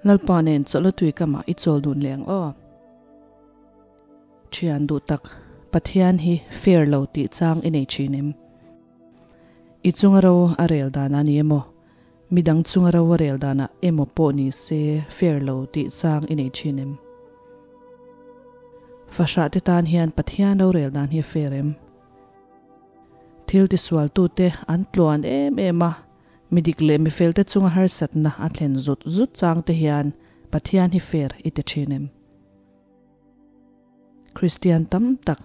Lalpa nen chawlh a tui kamah i chawl dun leh ang aw. Thian duh tak, Pathian hi fair lo tih chang i nei thin em? I chunga ro a rel danah ni emaw, midang chunga ro a rel danah emaw pawh ni se fair lo tih chang i nei thin em? Fahrah te tan hian Pathian rorel dan hi a fair em? Thil tisualtute an tluan em em a, mi dik leh mi felte chunga harsatna a thlen zut zut chang te hian Pathian hi fair i ti thin em? Kristian tam tak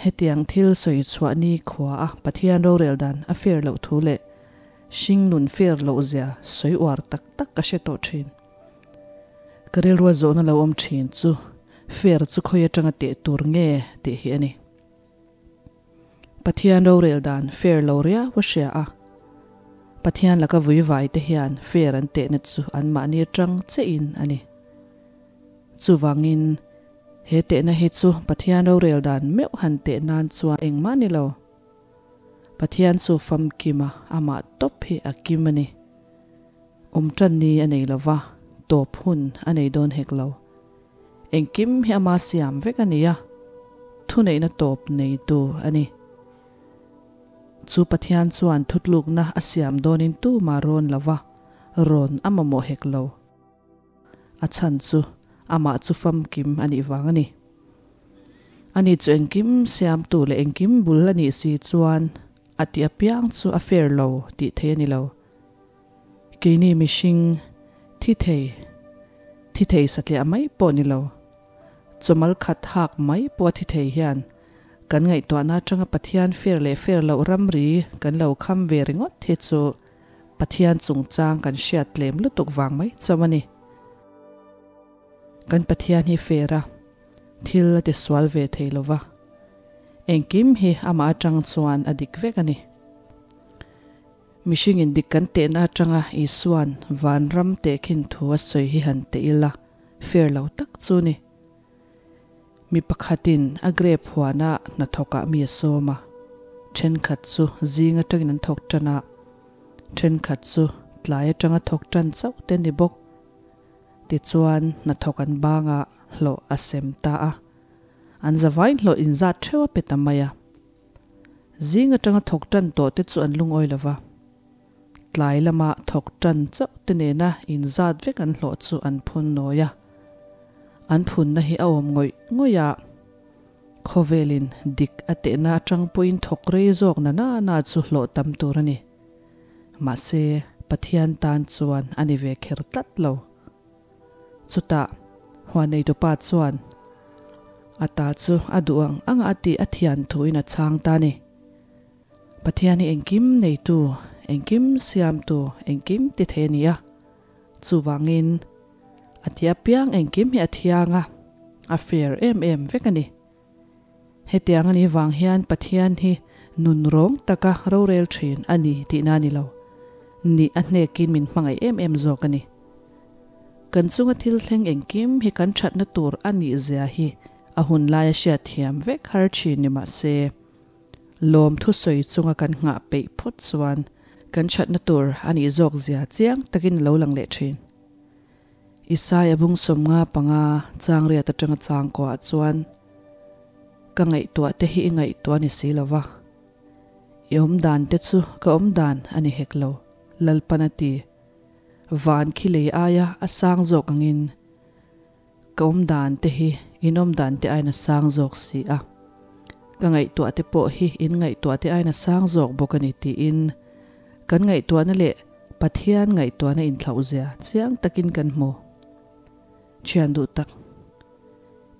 hetiang thil sawi chhuah ni khua a Pathian rorel dan a fair loh thu leh hring nun fair loh zia sawi uar tak tak ka hre tawh thin. Ka rilrua zawhna lo awm thin chu fair chu khawi atanga teh tur nge tih hi a ni. Pathian rorel dan fair lo riau a hria a. Pathian laka vui vai te hian fair an tehna chu anmahni atang che in a ni. Chuvangin, he tehna hi chu Pathian rorel dan meuh han teh nan chuan engmah ni lo. Pathian chu famkima amah tawp hi a kim a ni. Awm tan ni a nei lova, tawp hun a nei dawn hek lo. Engkim hi ama siam vek a ni a, thuneihna tawp neitu a ni. Chu Pathian chuan thutlukna a siam dawnin tumah rawn lo va, rawn a mamawh hek lo. A chhan chu amah chu famkim a nih vang a ni. Ani chu engkim siamtu leh engkim bul a nih si chuan a ti apiang chu a fair lo tih thei a ni lo. Keini mihring thi thei, thi thei satliah mai pawh ni lo, chawmal khat hak mai pawh a thi thei hian kan ngaihtuahna atanga Pathian fair leh fair loh ramri kan lo kham ve ringawt hi chu Pathian chungchang kan hriat tlem lutuk vang mai chauh a ni. Kan Pathian hi fair a, thil a ti sual ve thei lova, engkim hi amah atang chuan a dik vek a ni. Mihringin dik kan tehna atanga Isua'n vanram tehkhin thu a sawi hi han teh ila, fair lo tak chu ni. Mi pakhatin a grape huana hnathawkah mi a sawm a, thenkhat chu zing atangin an thawk tan a, thenkhat chu tlai atanga thawk tan chauh te ni bawk. Tichuan hnathawk an bangah hlawh a sem ta a, an zavain hlawh inzat theuh a pe ta mai a. Zing atanga thawk tan tawh te chu an lungawi lo va, tlai lama thawk tan chauh te nena inzat vek an hlawh chu an phun nawi a. An phunna hi a awm ngawih ngawih a, khawvelin dik a tehna atang pawhin thawk rei zawk na na na chu hlawh tam tur a ni. Mahse, Pathian tan chuan a ni ve kher tlat lo. Chutah, huanneitupa chuan a ta chu a duh ang anga a tih a thian thuin a chhang ta a ni. Pathian hi engkim neitu, engkim siamtu, engkim ti thei a ni a. Chuvangin, a ti apiang engkim hi a thiang a, a fair em em vek a ni. Hetiang a nih vang hian Pathian hi nun rawng taka rorel thin a ni tihna a ni lo. Nih a hnekin min hmangaih em em zawk a ni. Kan chunga thil thleng engkim hi kan thatna tur a nih zia hi a hun laia hriat thiam vek har thin ni mah se, lawm thusawi chunga kan nghah peih phawt chuan kan thatna tur a nih zawk zia chiang takin a lo lang leh thin. Isaiah bung 55 chang riat atanga chang kuah chuan, Ka ngaihtuah te hi i ngaihtuah a ni si lo va, i awm dan te chu ka awm dan a ni hek lo, Lalpan a ti. Van khi lei aia a sang zawk angin ka awm dan te hi in awm dan te aiin a sang zawk si a, ka ngaihtuah te pawh hi in ngaihtuah te aiin a sang zawk bawk a ni tiin kan ngaihtuahna leh Pathian ngaihtuahna inthlauhzia chiang takin kan hmu. Thian duh tak,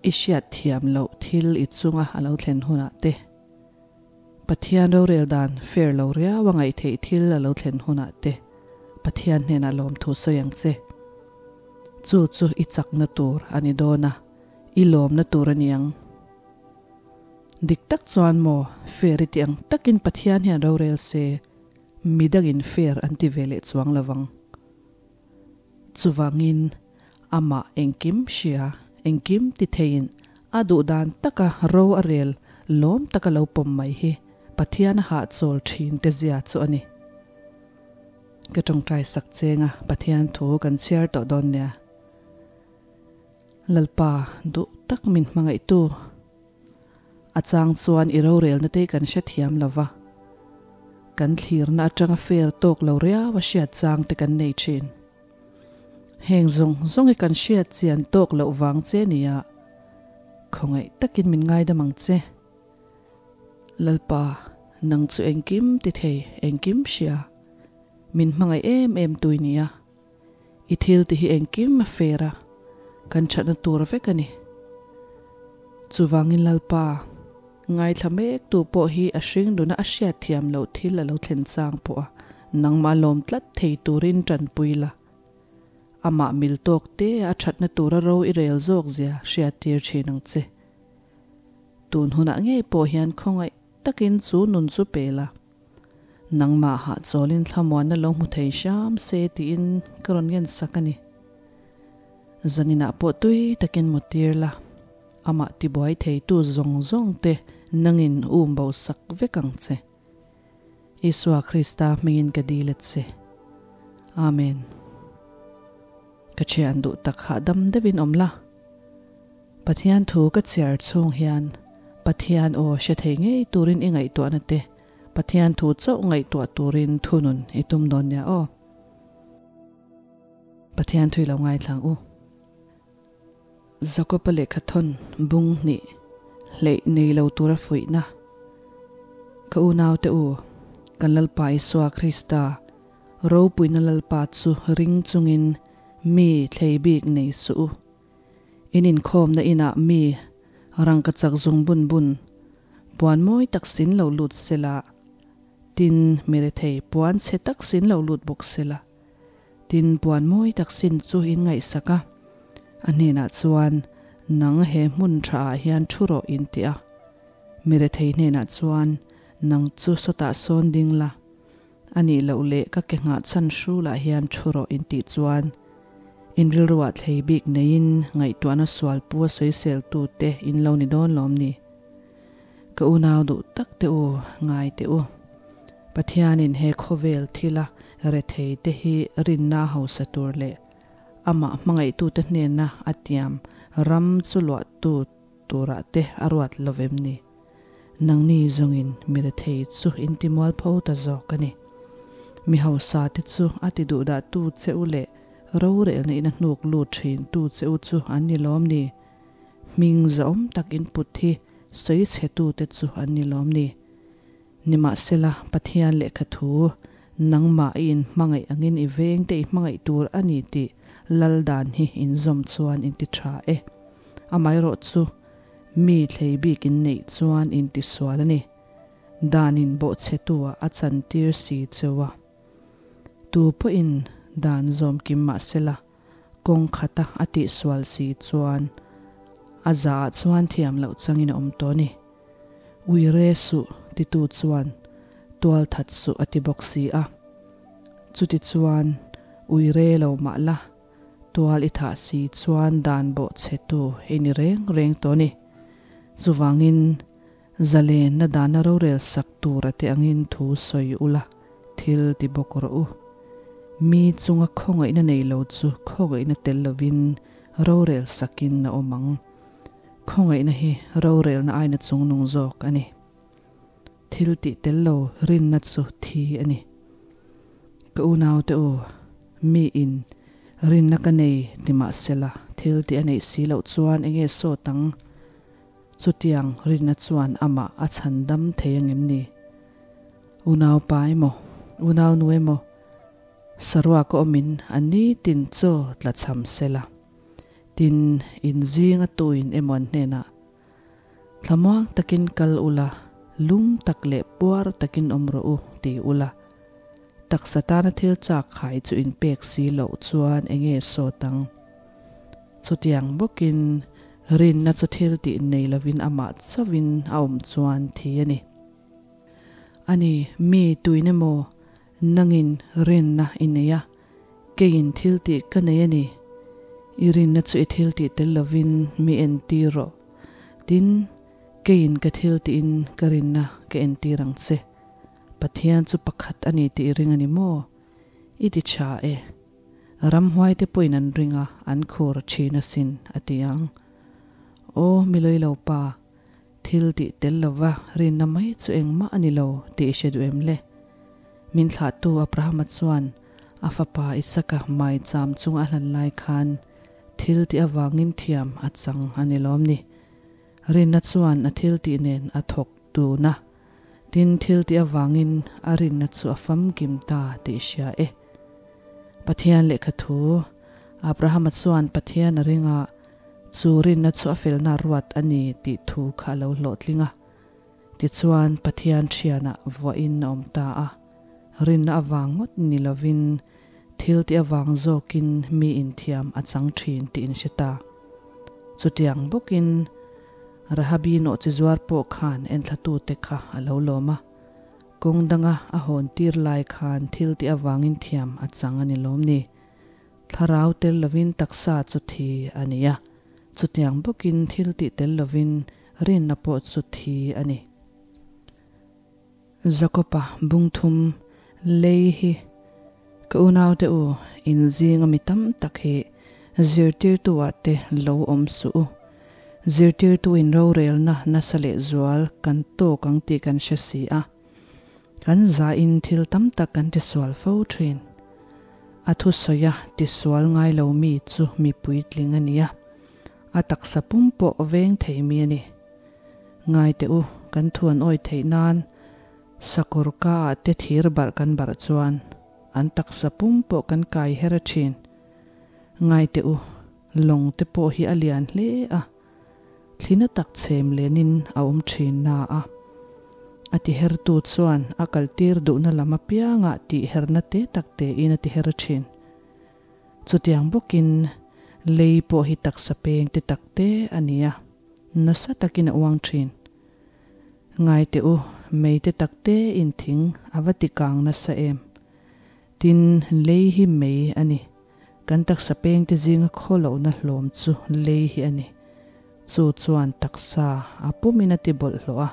i hriat thiam loh thil i chunga a lo thlen hunah te, Pathian rorel dan fair lo riau a ngaih theih thil a lo thlen hunah te Pathian hnenah lawmthu sawi ang che. Chu chu i chakna tur a ni dawn a, i lawmna tur a ni ang. Dik tak chuan maw, fair i tih ang takin Pathian hian rorel se, Midangin fair an ti ve leh chuang lovang. Chuvangin amah engkim hria, engkim ti theiin a duh dan taka ro a rel lawm taka lo pawm mai hi Pathian a hahchawl thin te zia chu a ni. Ka tawngtai sak chenga Pathian thu kan chhiar tawh dawn nia. Lalpa duh tak min hmangaihtu. A chang chuan i rorelna te kan hrethiam lo va, kan thlirna atanga fair tawk lo riau a hriat chang te kan nei thin. Heng zawng zawng hi kan hriat chian tawk loh vang che nia, khawngaih takin min ngaidam ang che. Lalpa, nang chu engkim ti thei, engkim hria. Min hmangaih em em tui nia. I thil ti hi engkim a fair a, kan thatna tur vek a ni. Chuvangin Lalpa, ngaithla mek tu pawh hi a hring nuna a hriat thiam loh thil a lo thlen chang pawh a, nangmah lawm tlat thei turin tanpui la. Amah mil tawk te a thatna tura ro i rel zawk zia hriat tir thin ang che. Tun hunah ngei pawh hian khawngaih takin chu nun chu pe la. Nangmah hahchawlin thlamuanna lo hmu thei hram se tiin ka rawn ngen sak a ni. Zaninah pawh tui takin mu tir la, amah tibuai theitu zawng zawng te nangin um bo sak vek ang che. Isua Krista hmingin ka dil a che. Amen. Ka thian duh tak hahdam deuhin awm la. Pathian thu ka chhiar chhung hian Pathian aw hre thei ngei turin i ngaihtuahna te Pathian thu chauh ngaihtuah turin thunun i tum dawn nia aw. Pathian thui lo ngaithlang u. Jakoba lehkha thawn bung hnih hleih nei lo tura fuihna. Ka unaute u, kan Lalpa Isua Krista ropuina Lalpa chu ring chungin mi thlei bik nei suh u. In inkhawmna inah mi rangka chak zung bun bun puan mawi tak sin lo lut sela, tin mi rethei puan chhe tak sin lo lut bawk sela, tin puan mawi tak sin chu in ngaihsak a, a hnenah chuan nang he hmun tha ah hian thu rawh in ti a, mi rethei hnenah chuan nang chu sawtah sawn ding la, A nih loh leh ka ke nghah chhan hrulah hian thu rawh in tih chuan in rilruah thlei bik neiin ngaihtuahna sual pu a sawisel tu te in lo ni dawn lawm ni? Ka unau duh tak te u, ngai teh u. Pathianin he khawvel thila rethei te hi rinna hausa tur leh amah hmangaihtute hnena a tiam ram chu luahtu turah te a ruat lo vem ni? Nangni zawngin mi rethei chu in ti mualpho ta zawk a ni. Mi hausa te chu a ti duhdah tu che u leh rorelna in a hnuk lut thin tu che u chu an ni lawm ni? Hming zahawm tak in put hi sawi chhe tu te chu an ni lawm ni? Nimahsela, Pathian lehkha thu, nangmah i in hmangaih angin i veng te i hmangaih tur a ni tih lal dan hi in zawm chuan in ti tha e. Amaherawh chu, Mi thlei bik in neih chuan in ti sual a ni. Dan in bawhchhe tu ah a chan tir si cheu a. Tu pawh in dan zawm kim mah se la, kawng khat a a tih sual si chuan a za ah chuan thiam loh chang in a awm tawh a ni. Ui re suh ti tu chuan tual that suh a ti bawk si a. Chuti chuan ui re lo mah la, Tual i thah si chuan dan bawh chhe tu i ni reng reng tawh a ni. Chuvangin, zalenna dana rorel sak tur a te angin thu sawi ula, thil ti bawk rawh u. Mi chunga khawngaihna nei lo chu khawngaihna tel lovin rorel sakin a awm ang. Khawngaihna hi rorelna aina chungnung zawk a ni. Thil tih tel lo rinna chu thi a ni. Ka unaute u, mi in rinna ka nei ti mah sela thil tih a neih si loh chuan enge sawt ang? Chutiang rinna chuan amah a chhan dam thei angem ni? Unau pa emaw, unau nu emaw, saruak a awmin a nitin chaw tla cham sela, tin in zing a tuin emaw an hnenah Thlamuang takin kal ula, lum tak leh puar takin awm rawh u, ti ula. Taksa tana thil chak khai chu in pek si loh chuan enge sawt ang? Chutiang bawkin rinna chu thil tih nei lovin amah chauhin a awm chuan thi a ni. Ani, mi tuin emaw nangin rinna i nei a, keiin thil tih ka nei a ni. I rinna chu i thil tih tel lovin mi entir rawh. Tin, keiin ka thil tihin ka rinna ka entir ang che. Pathian chu pakhat a ni tih i ring a ni maw? I ti tha e. Ramhuaite pawhin an ring a, an khur thin asin, a ti ang. Aw, mi lo pa, thil tih tel lova rinna mai chu engmah a ni lo tih i hre duh em le? Min thlahtu Abrahama chuan a fapa Isaka maicham chunga a hlan lai khan thil tih avangin thiam a chang a ni lawm ni. Rinna chuan a thil tih nen a thawk dun a, tin thil tih avangin a rinna chu a famkim ta tih i hria e. Pathian lehkha thu, Abrahama chuan Pathian a ring a, chu rinna chu a felna ruat a ni tih thu kha a lo hlawhtling a. Tichuan Pathian thianah vuahin a awm ta a, rinna avang ngawt ni lovin thil tih avang zawkin mi inthiam a chang thin tih in hre ta. Chutiang bawkin Rahabi nawhchi zuar pawh khan enthlatute kha a lo lawm a, kawng danga a hawn tir lai khan thil tih avangin thiam a chang a ni lawm ni. Thlarau tel lovin taksa chu thi a ni a, chutiang bawkin thil tih tel lovin rinna pawh chu thi a ni. Jakoba bungthum lei hi ka unaute u in zinga mi tam tak hi zirtirtu ah te lo awm suh u. Zirtirtu in rorelna nasa leh zual kan tawk ang tih kan hre si a. Kan zain thil tam tak kan tisual fo thin. A thusawi a tisual ngai lo mi chu mi puitling a ni a, a taksa pum pawh veng thei mi a ni. Ngai teh u, kan thuan awi theih nan sakawr ka ah te thir barh kan barh chuan an taksa pum pawh kan kai her a thin. Ngai teh u, lawng te pawh hi a lian hle a, thlina tak chhem lenin a awm thin na a. A tihertu chuan a kaltir duhna lam apiangah tihherna te tak tein a tiher thin. Chutiang bawkin lei pawh hi taksa peng te tak te a ni a, nasa takin a uang thin. Ngai teh u, mei te tak te in thing a va ti kang nasa em. Tin, lei hi mei a ni. Kan taksa peng te zinga khawlohna hlawm chu lei hi a ni. Chu chuan taksa a pumin a ti bawlhhlawh a,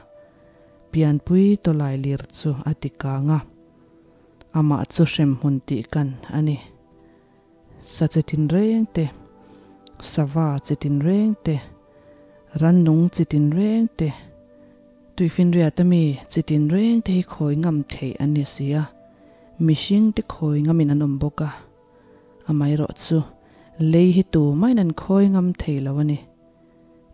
pianpui tawlai lir chu a ti kang a. Amah chu hremhmun tih kan a ni. Sa chi tinreng te, sava chi tinreng te, rannung chi tinreng te, tuifinriata mi chi tinreng te hi khawi ngam theih an ni si a, mihring te khawi ngamin an awm bawk a. Amaherawh chu lei hi tu main an khawi ngam thei lo a ni.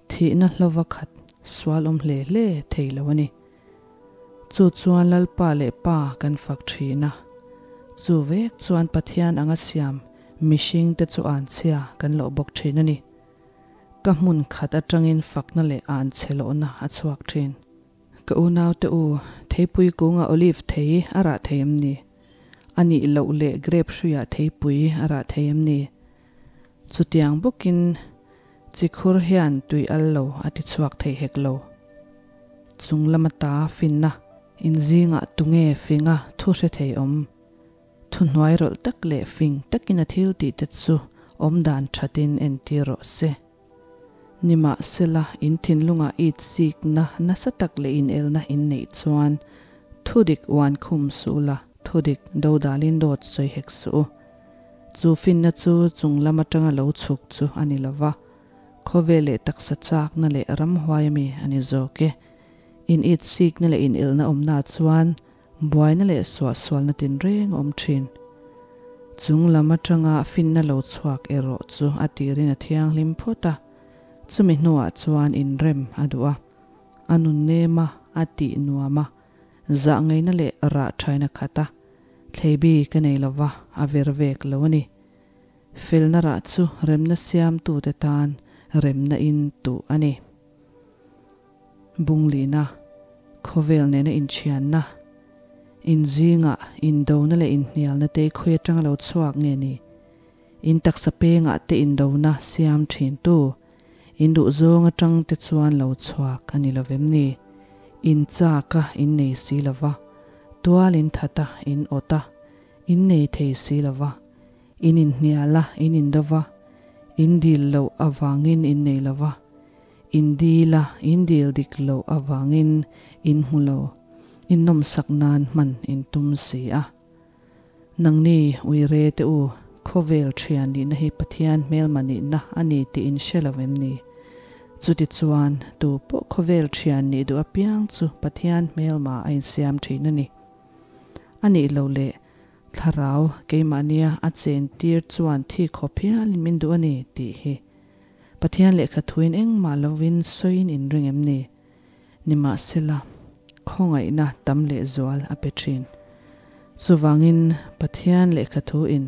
Thihna hlova khat sual awm hle hle thei lo a ni. Chu chuan Lalpa leh Pa kan fak thin a. Chu vek chuan Pathian anga siam mihring te chu anchhia kan loh bawk thin a ni. Ka hmun khat atangin fakna leh anchhe lohna a chhuak thin. Ka unaute u, theipui kunga olive thei a rah thei em ni? A nih loh leh grape hruiah theipui a rah thei em ni? Chutiang bawkin Chikhur hian tui al lo a ti chhuak thei hek lo. Chung lama ta finna inzingah tunge finga thu hre thei awm? Thuhnuai rawlh tak leh fing takin a thil tih te chu awmdan thatin entir rawh se. Nimahsela, in thinlungah it sikna nasa tak leh inelna in neih chuan thudik uan khum suh la, thudik dodalin dawt sawi hek suh u. Chu finna chu chung lam atanga lo chhuk chu a ni lova, khawvel leh taksa chakna leh ramhuai ami a ni zawk e. In it sikna leh inelna awmna chuan buaina leh suahsualna tinreng a awm thin. Chung lam atanga finna lo chhuak erawh chu a tirin a thianghlim phawt a, chumi hnuah chuan inrem a duh a, a nunnem a, a tih nuam a, zah ngeina leh rah thaina khat a, Thleibi ka nei lova, a ver vek lo a ni. Felna rah chu remna siamtute tan remna in tuh a ni. Bunglina, khawvel nena inthianna, inzingah indona leh inhnialna te khawi atanga lo chhuak nge ni? In taksa pengah te indona siam thintu, in duhzawng atang te chuan lo chhuak a ni lovem ni? In chak a, in nei si lova, tual in that a, in awt a, in nei thei si lova, in inhnial a, in indova, in dil loh avangin in nei lova, in dil a, in dil dik loh avangin in hmu lo, in nawmsak nan hman in tum si a. Nangni uire te u, Khawvel thian nihna hi Pathian hmelma nihna a ni tih in hre lo em ni? Chutichuan, tu pawh khawvel thian nih duh apiang chu Pathian hmelma a insiam thin a ni. A nih loh leh, Thlarau keimahnia a chen tir chuan thi khawp hialin min duh a ni tih hi Pathian lehkha thuin engmah lovin sawiin in ring em ni? Nimahsela, khawngaihna tam lehzual a pe thin. Chuvangin Pathian lehkha thuin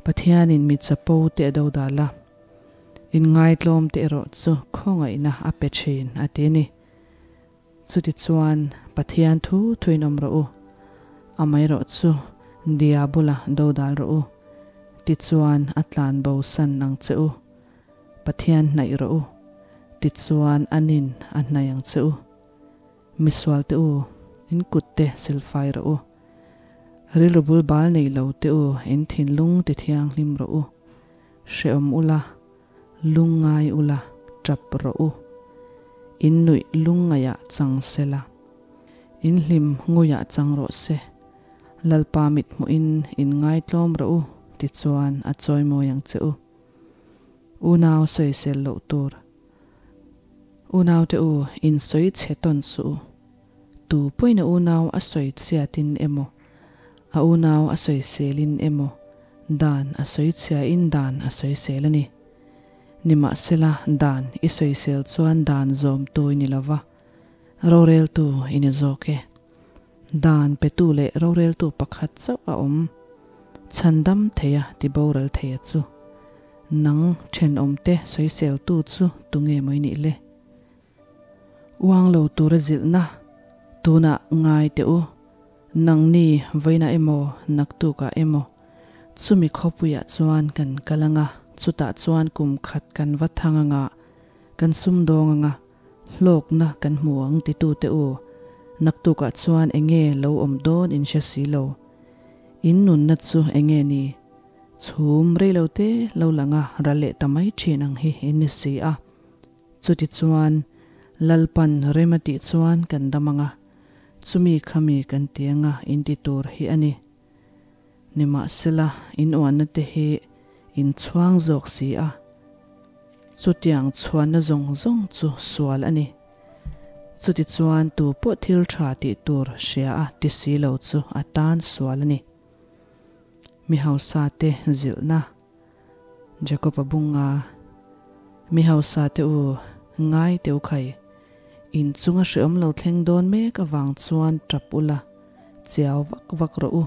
Pathianin mi chapo te a do dal a, inngaitlawm te erawh chu khawngaihna a pe thin a ti a ni. Chutichuan Pathian thu thuin awm rawh u, amaherawh chu Diabula do dal rawh u, tichuan a tlan bo san ang che u. Pathian hnaih rawh u, tichuan anin a hnaih ang che u. Misual te u, in kut te silfai rawh u. Rilru bul bal nei lo te u, in thinlung ti thianghlim rawh u. Hrehawm ula, lungngai ula, tap rawh u. In nuih lungngaiah chang sela, in hlim nguiah chang rawh se. Lalpa mithmuhin in ngaitlawm rawh u, tichuan a chawimawi ang che u. Unau sawisel loh tur. Unaute u, in sawi chhe tawn suh u. Tu pawhin a unau a sawi chhiatin emaw, a unau a sawiselin emaw, dan a sawi chhiain dan a sawisel a ni. Nimahsela, dan i sawisel chuan dan zawmtu i ni lo va, roreltu i ni zawk e. Dan petu leh roreltu pakhat chauh a awm. Chhandam theia ti boral theia chu. Nang thenawmte sawiseltu chu tunge mai nih le? Uang lo tura zilhna tunah ngai teh u. Nangni vawiinah emaw naktukah emaw chumi khawpuiah chuan kan kal anga, chutah chuan kum khat kan va thang anga, kan sumdawng anga, Hlawkna kan hmu ang titute u, naktukah chuan enge lo awm dawn in hre si lo. In nunna chu enge ni? Chhum reilo te lo lang a ral leh ta mai thin ang hi in ni si a. Chutichuan, Lalpan rem a tih chuan kan dam ang a, chumi khami kan ti anga in ti tur hi a ni. Nimahsela, in uanna te hi in chhuang zawk si a. Chutiang chhuanna zawng zawng chu sual a ni. Chutichuan tu pawh thil tha tih tur hria a ti si lo chu a tan sual a ni. Mi hausa te zilhna, Jakob-a bunga, Mi hausa te u, ngai teu khai, in chunga hreawm lo thleng dawn mek avang chuan tap ula, chiau vak vak rawh u.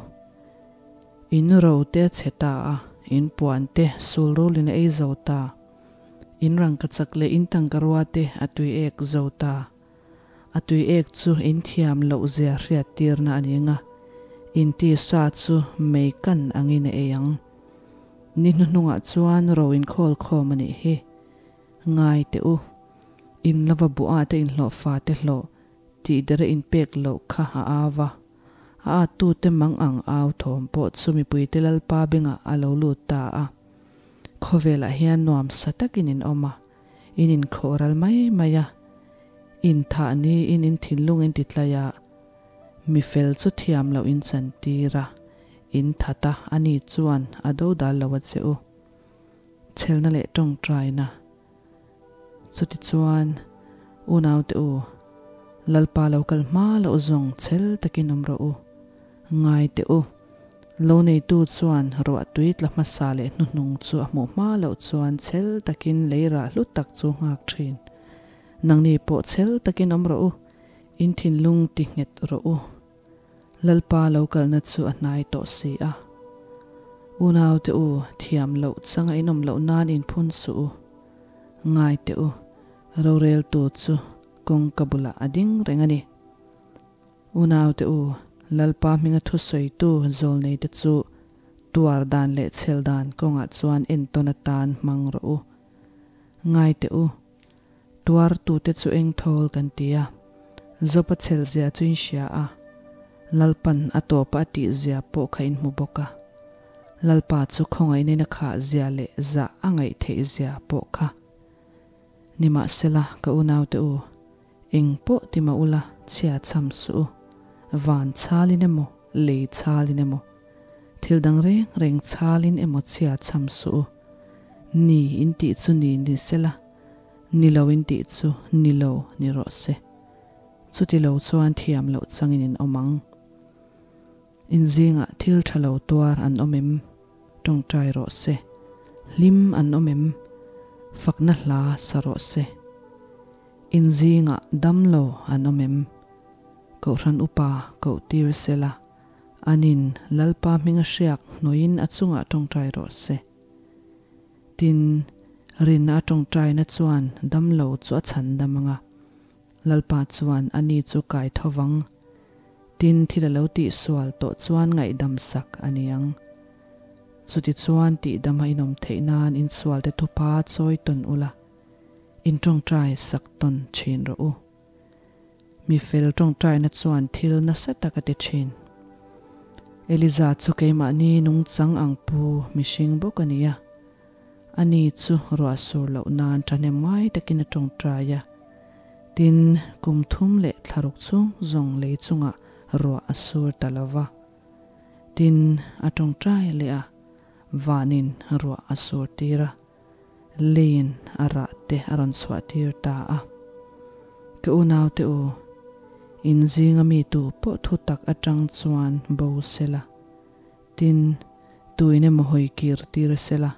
In ro te a chhe ta a, in puan te sul rulin a ei zo ta. In rangkachak leh in tangkarua te a tui ek zo ta. A tui ek chu in thiam loh zia hriat tirna a ni nga, in tisa chu mei kan angin a ei ang. Ni hnuhnungah chuan ro in khawl khawm a nih hi. Ngai teh u. In lova buah te inhlawhfa te hlawh tih dere inpek loh kha a au va. A attute mang ang au thawm pawh chu mipuite Lalpa bengah a lo lut ta a. Khawvelah hian nuam sa takin in awm a, in inkhawh ral mai mai a, inthah niin in thinlung in ti tlai a, mi fel chu thiam loh in chantir a, in that a, ani chuan a dodal lo a che u. Chhelna leh tawngtaina. Chutichuan, unaute u, Lalpa lo kal hma loh zawng chhel takin awm rawh u. Ngai teh u, lo neitu chuan ruah tui tla hmasa leh hnuhnung chu a hmuh hma loh chuan chhel takin lei rah hlu tak chu nghak thin. Nangni pawh chhel takin awm rawh u, in thinlung ti nghet rawh u. Lalpa lo kalna chu a hnai tawh si a. Unaute u, thiam loh changa in awm loh nan inphun suh u. Ngai teh u, roreltu chu kawngka bulah a ding reng a ni. Unaute u, Lalpa hminga thusawitu zawlneite chu tuar dan leh chhel dan kawngah chuan entawn atan hmang rawh u. Ngai teh u, Tuartute chu eng thawl kan ti a, Job-a chhel zia chu in hria a, Lalpan a tawpa a tih zia pawh kha in hmu bawk a. Lalpa chu khawngaihna a khah zia leh zah a ngaih theih zia pawh kha. Nimahsela, ka unaute u, eng pawh ti mah ula chhia chham suh u, van chhalin emaw, lei chhalin emaw. Thil dang reng reng chhalin emaw chhia chham suh u. Ni in tih chu ni ni sela, ni lo in tih chu ni lo ni rawh se. Chuti lo chuan thiam loh changin in awm ang. In zingah thil tha lo tuar an awm em? Tawngtai rawh se. Hlim an awm em? Fakna hla sa rawh se. In zingah dam lo an awm em? Kohhran upa koh tir sela, anin Lalpa hminga hriak hnuaiin a chungah tawngtai rawh se. Tin, rinna a tawngtaina chuan dam lo chu a chhan dam ang a, Lalpa chuan ani chu kai tho vang. Tin, thil a lo tihsual tawh chuan ngaihdam sak a ni ang. Chutichuan tihdama inawm theih nan insualte thupa chawi tawn ula, in tawngtai sak tawn thin rawh u. Mi fel tawngtaina chuan thil nasa tak a ti thin. Eliza chu keimahni nungchang ang pu mihring bawk a ni a. Ani chu ruah sur loh nan thahnem ngai takin a tawngtai a. Tin, kum thum leh thlaruk chhung zawng lei chungah ruah a sur ta lo va. Tin, a tawngtai leh a, vanin ruah a sur tir a. Leiin a rah te a rawn chhuah tir ta a. Ka unaute u, in zinga mi tu pawh thu tak atang chuan bo sela, tin, tuin emaw hawi kir tir sela,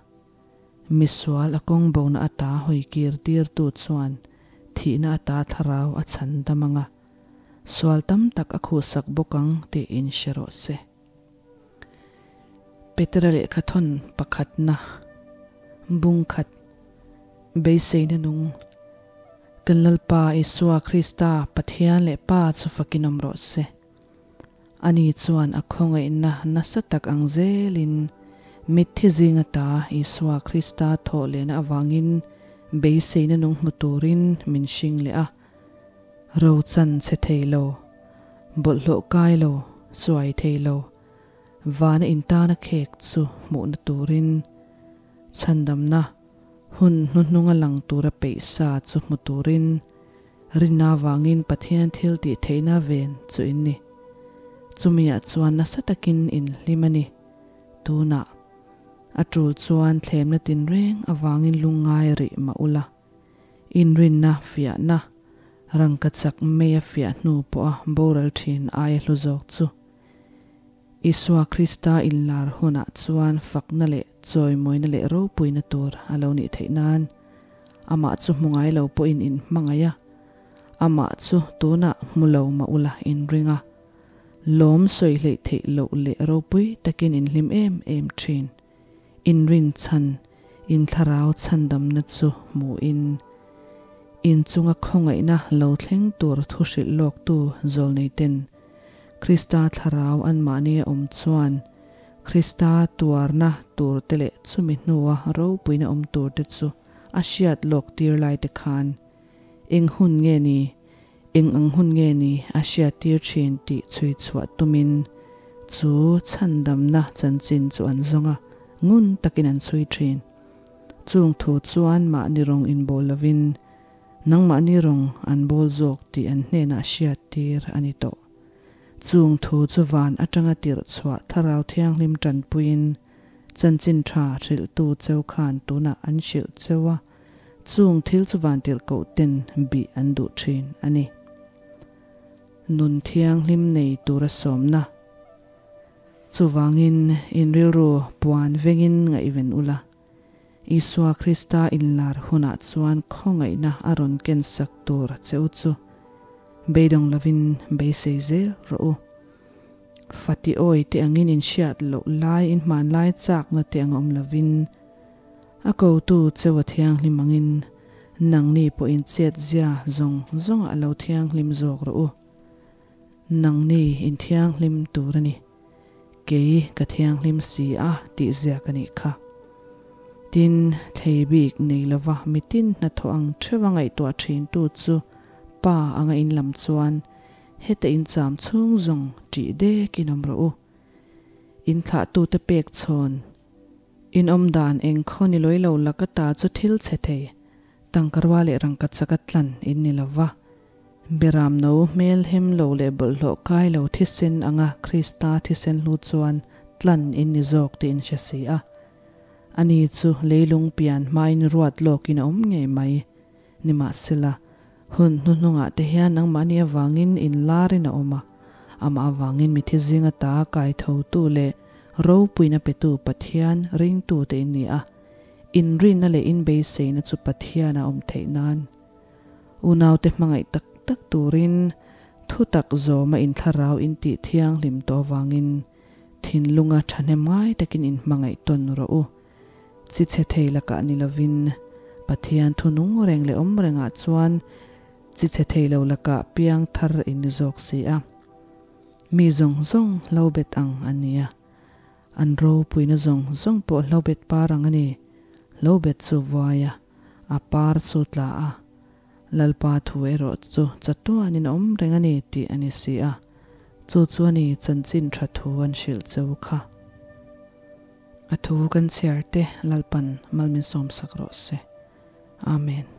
misual a kawng bona ata hawi kir tir tu chuan thihna ata thlarau a chhan dam ang a, sual tam tak a khuhsak bawk ang tih in hre rawh se. Petera lehkhathawn pakhatna bung khat beiseina nung kan Lalpa Isua Krista Pathian leh Pa chu fakin awm rawh se. Ani chuan a khawngaihna nasa tak ang zelin mitthi zinga ta Isua Krista thawh lehna avangin beiseina nung hmu turin min hring leh a. Ro chan chhe thei lo, bawlhhlawh kai lo, suai thei lo, vana intana khek chu hmuhna turin chhandamna hun hnuhnunga lang tura peih sa chu hmu turin rinna avangin Pathian thil tih theihna ven chu in ni. Chumiah chuan nasa takin in hlim a ni. Tunah a tul chuan thlemna tinreng avangin lungngai rih mah ula. Inrinna fiahna, rangka chak meia fiah hnu pawha boral thin aia hlu zawk chu. Isua Krista inlar hunah chuan fakna leh chawimawina leh ropuina tur a lo nih theih nan, amah chu hmu ngai lo pawhin in hmangaih a, amah chu tunah hmu lo mah ula inring a, lawm sawi hleih theih loh leh ropui takin inhlim em em thin. Inrin chhan, in thlarau chhandamna chu hmuhin, in chunga khawngaihna lo thleng tur thu hrilh lawktu zawlneiten Krista thlarau anmahni a awm chuan Krista tuarna turte leh chumi hnua ropuina awm turte chu a hriat lawk tir laite khan eng hun nge ni, eng ang hun nge ni a hriat tir thin tih chhui chhuah tumin chu chhandamna chanchin chu an zawng a, ngun takin an chhui thin. Chung thu chuan mahni rawng inbawl lovin nangmahni rawng an bawl zawk tih an hnenah hriat tir a ni tawh. Chung thu chu van atanga tirh chhuah Thlarau Thianghlim tanpuiin chanchin tha hrilhtu cheu khan tunah an hrilh cheu a, Chung thil chu vantirhkoh ten bih an duh thin a ni. Nun thianghlim nei tura sawmna. Chuvangin in rilru puan vengin ngaihven ula, Isua Krista inlar hunah chuan khawngaihna a rawn kensak tur che u chu beidawng lovin beisei zel rawh u. Fati awi te angin inhriat loh lai inhmanlai chakna te ang awm lovin, A kotu cheu a thianghlim angin nangni pawh in chet zia zawng zawngah lo thianghlim zawk rawh u. Nangni in thianghlim tur a ni. Kei ka thianghlim si a tih zia ka nih kha. Tin, thei bik nei lova mitin hnathawh ang theuha ngaihtuah thintu chu Pa anga in lam chuan heta in cham chhung zawng tih dekin awm rawh u. In thlahtute pek chhawn In awm dan eng khaw ni lawi lo laka ta chu thil chhe thei, tangkarua leh rangka chaka tlan in ni lo va. Beram no hmel hem lo leh bawlhhlawh kai lo thisen anga Krista thisen hlu chuan tlan in ni zawk tih in hre si a. Ani chu leilung pian hmain ruat lawkin a awm ngei mai. Nimahsela, hun hnuhnungah te hian nangmahni avangin inlarin a awm a, amah avangin mithi zinga ta kai thotu leh ropuina petu Pathian ringtute in ni a, inrinna leh inbeiseina chu Pathiana awm theih nan unaute hmangaih tak tak turin thutak zawma inthlarau intih thianghlim tawh avangin thinlunga thahnem ngai takin inhmangaih tawn rawh u. Chi chhe thei lakah ni lovin Pathian thu nung reng leh awm rengah chuan chi chhe thei lo lakah piang thar in ni zawk si a. Mi zawng zawng hlo bet ang a nia. An ropuina zawng zawng pawh hlo bet par ang a ni. Hlo bet chu vuai a, a par chu tla a. Lalpa thu erawh chu chatuanin a awm reng a ni tih a ni si a. Chu chu a ni chanchin tha thu an hrilh cheu kha. A thu kan chhiar te Lalpan malmin sawmsak rawh se. Amen.